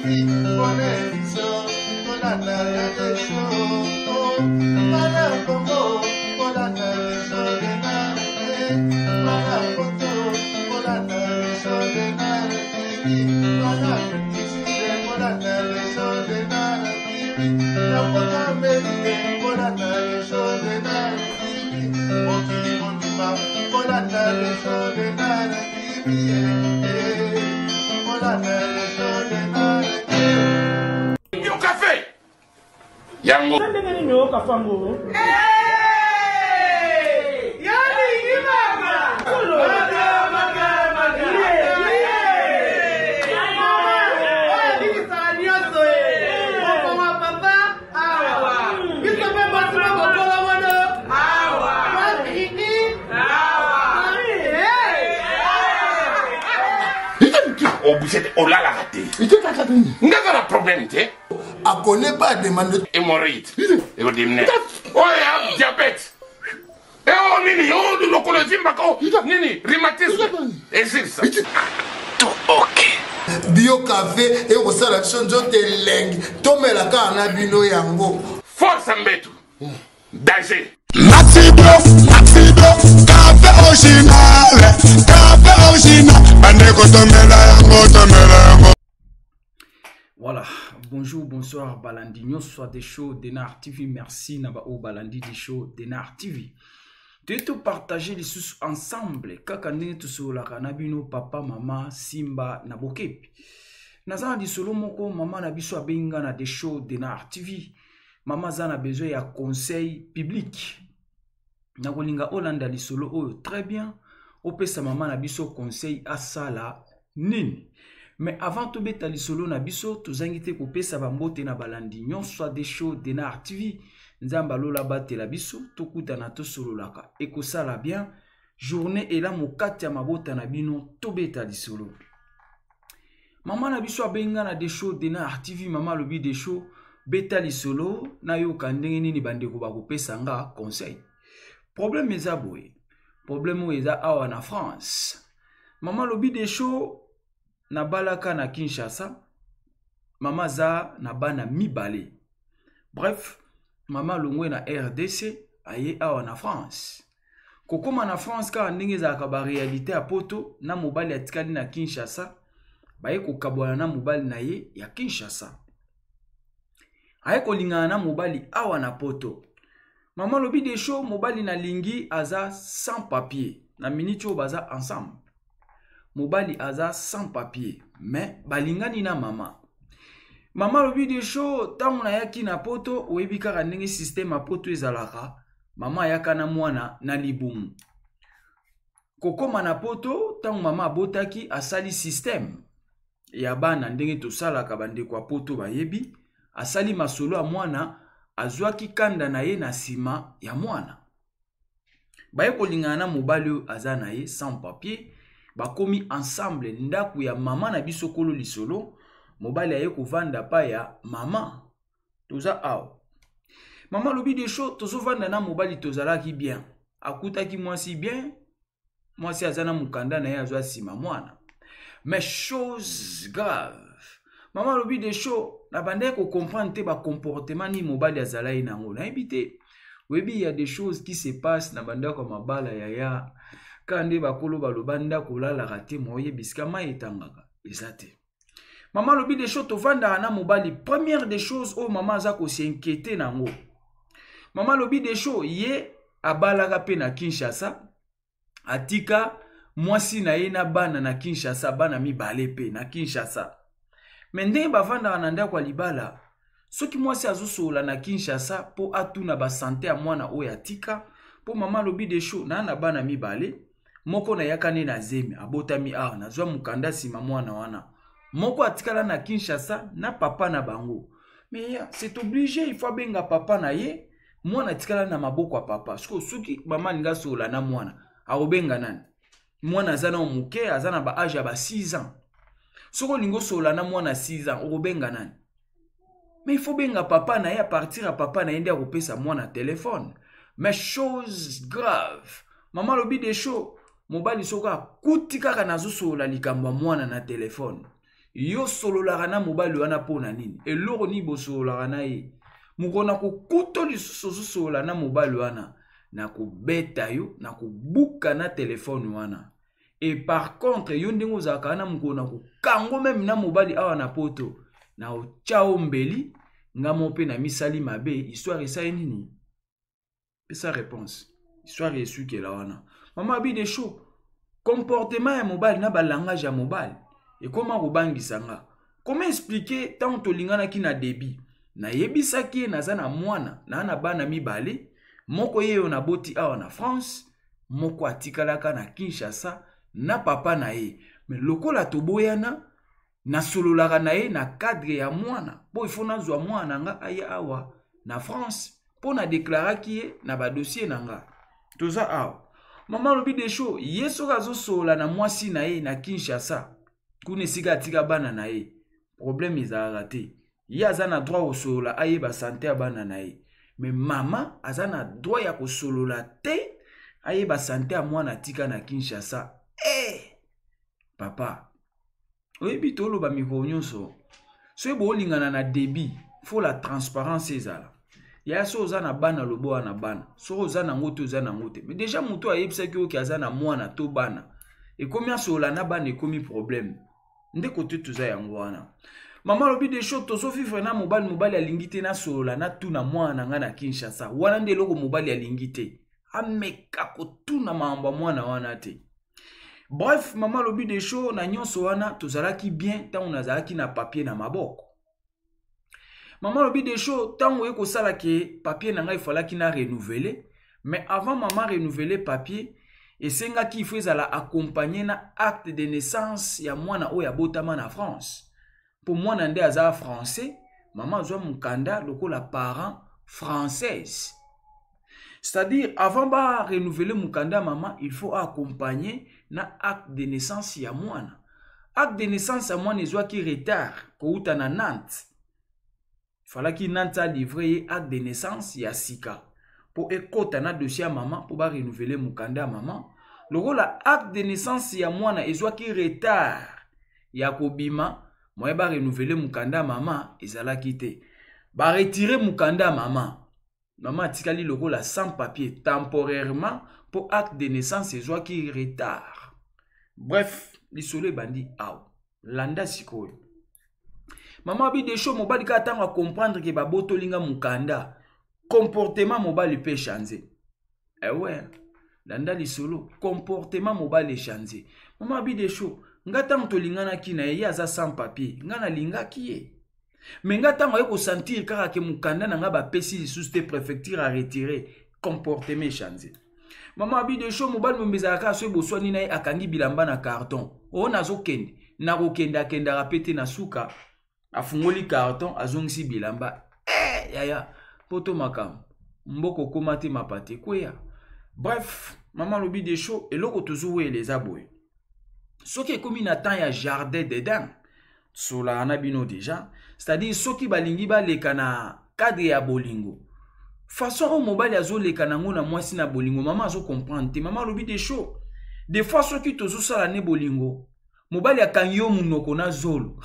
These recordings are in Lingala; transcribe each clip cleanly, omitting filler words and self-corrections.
Yo café yango ndenge nini oyoka fango obuse te olalaka te nga aza na problème te akone pas demande hémorroïde ekodimine oyo ya diabète eo nini o lokolo evimbaka o nini rhumatisme esilisa tout ok bio cafe ekosala biso nzoto elengi tomela kaka na bino yango force mbetu danger Maxibio, Maxibio, café original, café original. Bandeko tomela yango, tomela yango. Voilà, bonjour, bonsoir, Balandi nyonso des show Denar TV. Merci na ba o Balandi des show Denar TV. Toye to partager lisusu ensemble kaka ndenge tosololaka na bino papa mama Simba na bokepi. Naza na lisolo moko mama na biso abengi nga na des show Denar TV. Mama aza na besoin ya conseil public. Nakolinga olanda lisolo oyo très bien, opesa mama na biso conseil asala nini. Mais avant tobeta lisolo na biso, tozangi te kopesa bambote na balandi nyonso ya Desho Denar TV. Nzambe alola batela biso, tokutana tosololaka ekosala bien. Journée elamu kati ya mabota na bino, tobeta lisolo. Mama na biso abengi nga na Desho Denar TV. Mama alobi Desho, beta lisolo nayoka ndenge nini bandeko bakopesa nga conseil. Problème eza boye, problème oyo eza awa na France. Mama alobi Desho, nabalaka na Kinshasa, mama aza na bana mibale. Bref, mama alongwe na RDC aye awa na France. Kokoma na France kaka ndenge ezalaka ba réalité ya poto, na mobali atikali na Kinshasa, baye kokabwana na mobali na ye ya Kinshasa. Aye kolingana na mobali awa na poto. Mama alobi Desho, mobali nalingi aza sans papier. Na minute oyo baza ensemble. Mobali aza sans papier, mais balingani na mama. Mama alobi Desho, ntango nayaki na poto, oyebi kaka ndenge système ya poto ezalaka, mama ayaka na mwana na libumu. Kokoma na poto, ntango mama abotaki, asali système ya bana ndenge tosalaka, bandeko ya poto bayebi, asali masolo ya mwana, azwaki kanda na ye na nsima ya mwana. Baye kolingana na mobali oyo aza na ye sans papier, bakomi ensemble ndako ya mama na biso kolo lisolo, mobali aye kovanda pa ya mama. Toza awa. Mama alobi Desho, tozovanda na mobali tozalaki bien. Akutaki mwasi bien, mwasi aza na mokanda na ye azwa nsima mwana. Mais chose grave, mama alobi Desho, nabandaki kocomprendre te ba comportement nini mobali azalaki nango. Nayebi te. Oyebi, ya des choses qui se passent na bandako ya mabala yaya. Kaka nde bakolo baloba ndako olalaka te, ma oyebi esika mai etangaka eza te. Mama alobi Desho, tovandaka na mobali. Première des choses oyo mama aza kos'inquiéter nango. Mama alobi Desho, ye abalaka pe na Kinshasa, atika mwasi na ye na bana na Kinshasa, bana mibale pe na Kinshasa. Mais ndenge bavandaka na ndako ya libala, soki mwasi azosolola na Kinshasa po atuna ba santé ya mwana oyo atika, po mama alobi Desho, na na bana mibale, moko nayaka nde na zemi, abotami awa, nazwa mokanda nsima mwana wana. Moko atikala na Kinshasa na papa na bango. Mais ya, c'est obligé, il faut abenga papa na ye, mwana atikala na maboko ya papa. Siko soki mama alingi asolola na mwana, akobenga nani? Mwana aza na moke, aza na ba âge ya ba 6 ans. Soki olingi osolola na mwana 6 ans, okobenga nani? Mais il faut benga papa na ye, à partir ya papa na ye nde akopesa mwana téléphone. Mais chose grave, mama alobi Desho, mobali soki akuti kaka nazosolola likambo ya mwana na téléphone, Yo sololaka na mobali wana mpo na nini? Eloko nini bosololaka na ye? Mokolo na kokuta lisusu ozosolola na mobali wana, nakobeta yo, nakobuka na telefone wana. Et par contre, yo ndenge ozalaka wana, mokolo na kokango meme na mobali awa na poto, na otya yo mbeli, nga moko mpe na misali mabe. Histoire esali nini? Pesa réponse. Histoire esukela wana. Mama abi Desho, comportement ya mobali na balangage ya mobali ekoma kobangisa nga. Comment expliquer ntango tolinganaki na début, nayebisaki ye naza na mwana, naa na bana mibale, moko ye oyo naboti awa na France, moko atikalaka na Kinshasa na papa na ye. Mais lokola toboyana, nasololaka na ye na cadre ya mwana, mpo ifo nazwa mwana na nga aya awa na France, mpo na deklaraki ye na badossier na nga. Toza awa. Mama alobi Desho, ye soki azosolola na mwasi na ye na Kinshasa, kuna esika atika bana na ye, problème ezalaka te. Ye aza na droit kosolola ayeba sante ya bana na ye, mais mama aza na droit ya kosolola te ayeba sante ya mwana atika na Kinshasa. Papa, oyebi toloba mikolo nyonso, soki boolingana na débit, faut la transparence ezala. Ya so oza na bana, lobo wana bana, soki oza nango te, oza nango te. Mais déjà moto ayebisaki oki aza na mwana to bana, ekomi asolola na bana, ekomi problème. Ndeko te, toza yango wana. Mama alobi Desho, tozovivre na mobali, mobali alingi te nasolola natuna mwana na ngai na Kinshasa. Wana nde eloko mobali alingi te, ameka kotuna makambo ya mwana wana te. Bref, mama alobi Desho, na nyonso wana tozalaki bien ntango nazalaki na papier na maboko. Mama alobi Desho, ntango oye kosala ke papier na ngai efalaki na renouveler, mais avant mama renouveler papier, esengaki ifo ezala accompagné na acte de naissance ya mwana oyo abotama na France, mpo mwana nde aza français. Mama azwa mokanda lokola parent française, c'est-à-dire avant ba renouveler mokanda mama, il faut accompagner na acte de naissance ya mwana. Acte de naissance ya mwana ezwaki retard kouta na Nantes. Falaki Nantes alivre ye acte de naissance ya sika mpo ekɔta na dossier ya mama, mpo barenouveler mokanda ya mama. Lokola acte de naissance ya mwana ezwaki retard ya kobima, moye barenouveler mokanda ya mama ezalaki te. Baretire mokanda ya mama, mama atikali lokola sans papier temporairement, mpo acte de naissance ezwaki retard. Bref, lisolo ebandi awa. Landa sikoyo. Mama abi Desho, mobali kaka ntango acomprendre ke babotoli nga mokanda, comportement mobali mpe change. Ewe landa lisolo, comportement mobali echange. Mama abi Desho, nga ntango tolinganaki na ye, ye aza sans papier, nga nalingaki ye. Me nga ntango aye kosentir kaka ke mokanda na nga bapesi lisusu te, préfecture a retire, comportement echange. Mama abi Desho, mobali mombe ezalaka kaka soki boswani na ye, akangi bilamba na carton, oyo nazokende, nakokende, akendaka pe te. Na suka afungoli carton, azongisi bilamba. Yaya poto makambo mboka okóma te, mapate ekweya. Bref, mama alobi Desho, eloko tozowela eza boye: soki ekomi na temps ya jardin d'Eden, solaka na bino déjà, c'est-à-dire soki balingi baleka na cadre ya bolingo, façon oyo mobali azoleka nango na mwasi na bolingo, mama azocomprendre te. Mama alobi Desho, des fois soki tozosala ne bolingo, mobali akangi yo monoko na zolo.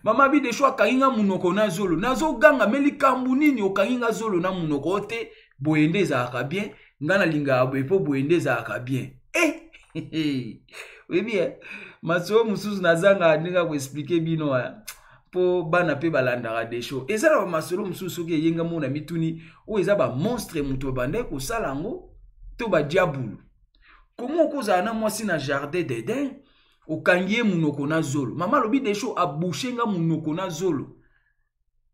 Mama abi Desho, akangi nga monoko na zolo, nazoganga, me likambo nini okangi nga zolo na monoko o te? Boye nde ezalaka bien, nga nalingaka boye, mpo boye nde ezalaka bien. Oyebi masolo mosusu nazangaka ndenge ya koexpliquer bino, mpo bana mpe balandaka Desho. Eza na bamasolo mosusu soki eyenga mona mituni oyo eza bamonstre, moto babandaki kosala yango to badiabulu. Komo okozala na mwasi na jardin d'Eden, okangi ye monoko na zolo? Mama alobi Desho, abouche nga monoko na zolo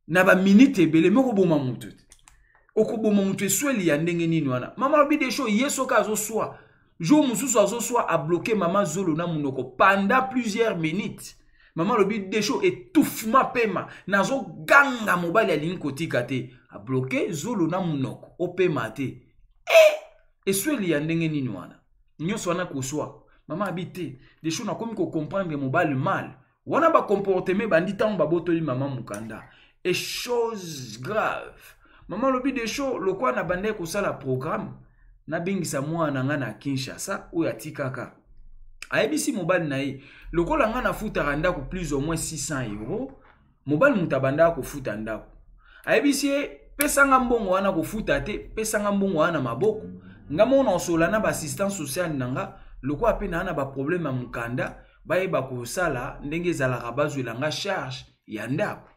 na baminite ebele, me okoboma motu te, okoboma motu. Esweli ya ndenge nini wana? Mama alobi Desho, ye soki azoswa, jour mosusu azoswa, abloke mama zolo na monoko pendant plusieurs minutes. Mama alobi Desho, étouffement, pema, nazoganga, mobali alingi kotika te, abloke zolo na monoko, opema te. Esweli ya ndenge nini wana? Nyonso wana koswa. Mama abi te, Desho, nakomi kocomprendre mobali mal. Wana bacomportement ebandi ntango babotoli mama mokanda. Et chose grave, mama alobi Desho, lokwa na bandaki kosala programme nabengisa mwana na ngai na Kinshasa oyo atikaka. Ayebisi mobali na ye, lokola nga nafutaka ndako plus ou moins 600 euros, mobali moto abandaka kofuta ndako. Ayebisi ye, pesanga mbongo wana kofuta te, pesanga mbongo wana na maboko. Nga moko nakosola na ba assistance sociale na nga, lokola pe naa na ba problème ya mokanda, bayeba kosala ndenge ezalaka, bazwela nga charge ya ndako.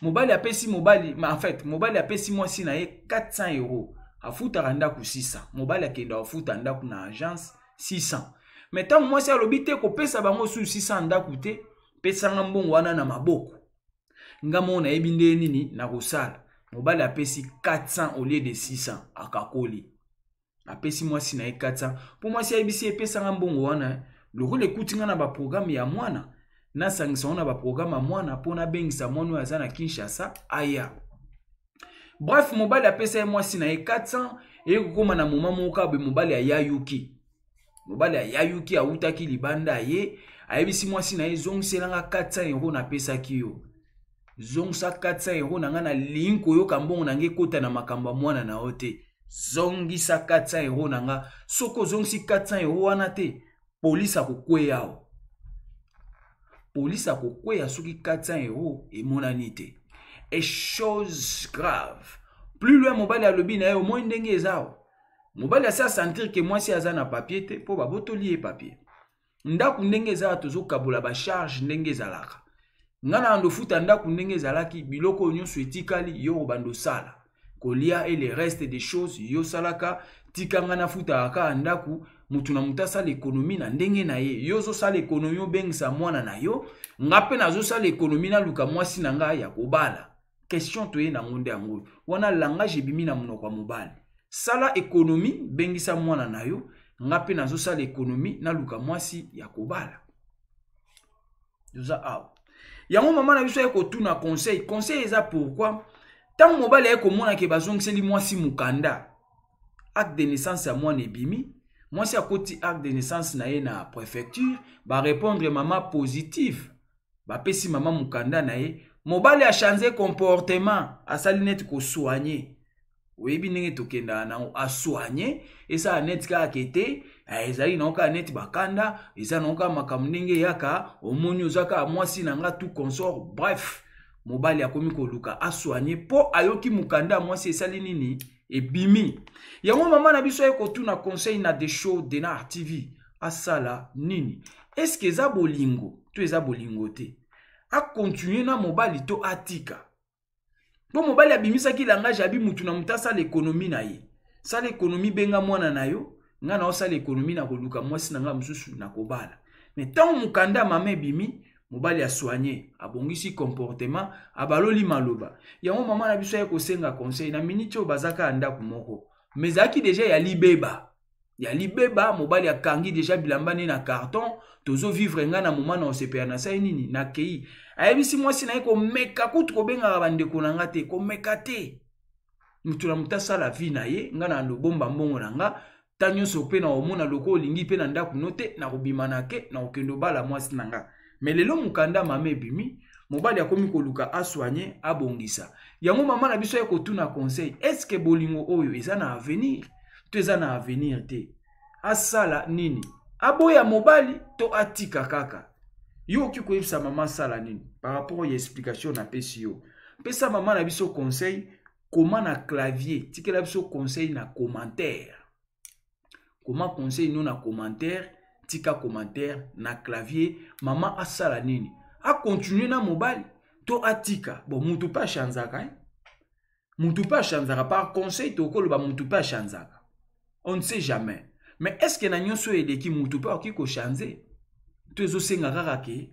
Mobali apesi mobali, ma, en fait, mobali apesi mwasi na ye 400 euros. Afutaka ndako 600. Mobali akenda kofuta ndako na agence 600. Mais ntango mwasi alobi te kopesa bango su 600 ndako te, pesanga mbongo wana na maboko. Nga moko nayebi nde nini nakosala. Mobali apesi 400 au lieu de 600, akakoli. Apesi mwasi na ye 400. Po mwasi ayebisi ye, pesanga mbongo wana, lokola ekuti nga na ba programme ya mwana, nasangisa ngo na ba programme ya mwana po nabengisa mwana oyo aza na Kinshasa aya. Bref, mobali apesa ye mwasi na ye 400, eye kokóma na moment moko kaka boye mobali ayayuki. Mobali ayayuki, awutaki libanda ye, ayebisi mwasi na ye, zongiselanga 400 euros napesaki yo. Zongisa 400 euros na nga, nalingi koyoka mbongo na nga ekota na makambo ya mwana na yo te. Zongisa 400 euros na nga. Soki ozongisi 400 euros wana te, polise akokweya yo. Polise akokweya soki 400 euros emonani te. Et chose grave, plus loin mobali alobi na ye, omoni ndenge eza awa. Mobali asi asentir ke mwasi aza na papier te, po babotoli ye papier. Ndako ndenge ezala, tozokabola ba charge ndenge ezalaka. Nga na ando futa ndako ndenge ezalaki, biloko oyo nyonso etikali, yo obando sala. Kolia et le reste des choses, yo salaka, tika nga nafutaka kaka ndako, mutu na mutu asala économie na ndenge na ye. Yo ozosala économie obengisa mwana na yo, nga pe nazosala économie naluka mwasi na nga ya kobala. Question toye nango nde yango wana, langage ebimi na monoko ya mobali. Sala économie, bengisa mwana na yo, nga pe nazosala économie naluka mwasi ya kobala. Toza awa. Yango mama na biso aye kotuna conseil. Conseil eza pourquoi? Tango mobali aye komona ke bazongiseli mwasi mokanda, acte de naissance ya mwana ebimi, mwasi akoti acte de naissance na ye na préfecture, ba répondre mama positif, bapesi mama mokanda na ye. Mobali a changer comportement, asali neti ko soigner. Oyebi ndenge tokendaka nango, a soigner, esala neti kaka ke te, ezali nango kaka neti bakanda, eza nango kaka makambo ndenge eyaka, omoni oza kaka mwasi na nga tout consort. Bref, mobali akomi koluka a soigner po ayoki mokanda ya mwasi esali nini, ebimi. Yango mama na biso aye kotuna conseil na The Show Denard TV, asala nini? Est-ce que eza bolingo to eza bolingo te? A continuer na mobali to atika? Po mobali abimisaki langage abi mutu na mutu asala économie na ye. Sala économie, benga mwana na yo, nga na osala économie na koluka mwasi na nga mosusu na kobala. Mais tango mokanda mama ebimi, mobali a soigner, abongisi comportement, abaloli maloba. Yango mama na biso aye kosenga conseil na minute oyo bazaka ya ndako moko. Mais ezalaki déjà ya libeba. Ya libeba, mobali akangi déjà bilamba ne na carton, tozo vivre nga na moment na osepela na sai nini, na kei. Ayebisi mwasi na ye komeka kutu kobengaka bandeko na nga te, komeka te. Mutu na mutu asala vie na ye, nga na lobomba mbongo na nga, ta nyonso pe na omona loko olingi pe na ndako no te, na kobima na ke, na kokende obala mwasi na nga. Mais lelo mokanda mama ebimi, mobali akomi koluka asoigne, abongisa. Yango mama na biso aye kotuna conseil, est-ce que bolingo oyo eza na avenir? To eza na avenir te? Asala nini? Aboya mobali to atika kaka? Yo okoki koyebisa mama asala nini par rapport ya explication napesi yo? Pesa mama na biso conseil, koma na clavier, tikela biso conseil na commentaire. Koma conseil no na commentaire, tika commentaire na clavier. Mama asala nini? A continuer na mobali to atika? Bon, mutu pa chanzaka, hein? Mutu pa chanzaka par conseil tokoloba mutu pa chanzaka. On ne sait jamais. Mais est-ce que na nyonso eleki mutu pa oki ko changer? To ezosenga kaka ke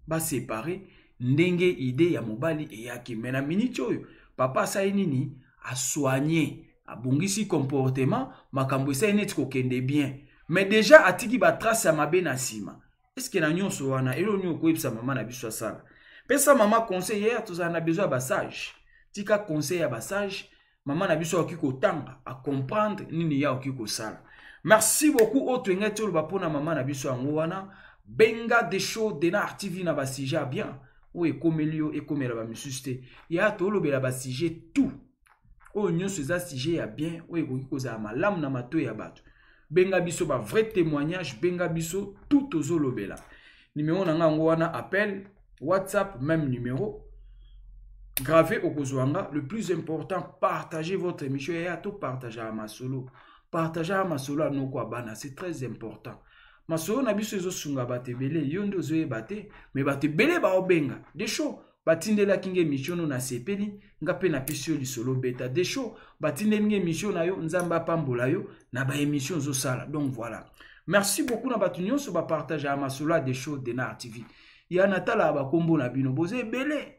ba séparer ndenge idée ya mobali eyaki. Mais na minute oyo papa asali nini? A soigner, abongisi comportement, makambo esali neti kokende bien. Mais déjà atiki ba trace ya mabe na nsima. Est-ce que na nyonso wana eloko nini okoyebisa mama na biso asala? Pesa mama conseil hier, tozala na besoin ya ba sage. Tika conseil ya ba sage, mama na biso akoki kotanga, a comprendre nini ya akoki kosala. Merci beaucoup oyo toyengai toloba mpona mama na biso yango wana. Benga The Show Denard TV na ba sujet ya bien oyo ekomeli yo, ekomela ba misusu te. Ya tolobela ba sujet tout oyo nyonso eza sujet ya bien oyo ekoki kozala malamu na matoyi ya bato. Benga biso ba vrai témoignage, benga biso tout ozolobela. Numéro na nga yango wana, appel, WhatsApp, même numéro. Gravé okozwa nga. Le plus important, partagez votre émission. Ya to partager masolo. Partager masolo ya noko ya bana, c'est très important. Masolo na biso ezosunga bato ebele, yo nde ozoyeba te, mais bato ebele baobenga. Desho batindelaki nga émission no, nasepeli, nga mpe napesi yo lisolo beta. Desho batindeli nga émission na yo, Nzambe apambola yo na baémission ozosala. Donc voilà, merci beaucoup na bato nyonso bapartage ya masolo ya Desho Denar TV. Ya natalaka bakombo na bino, boza ebele.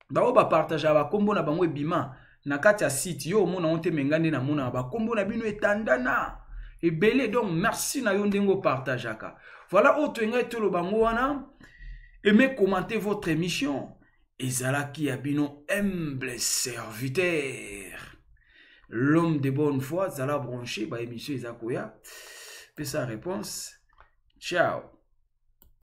Bango bapartage ya bakombo na bango ebima na kati ya site, yo omona ngo te, me nga nde namonaka bakombo na bino etandana ebele. Donc merci na yo ndenge opartageaka. Voilà, oyo toyengai toloba ngo wana. Aimez, commentez votre émission. Ezalaki ya bino humble serviteur, l'homme de bonne foi. Zala branché, baémission eza koya. Pesa réponse. Ciao.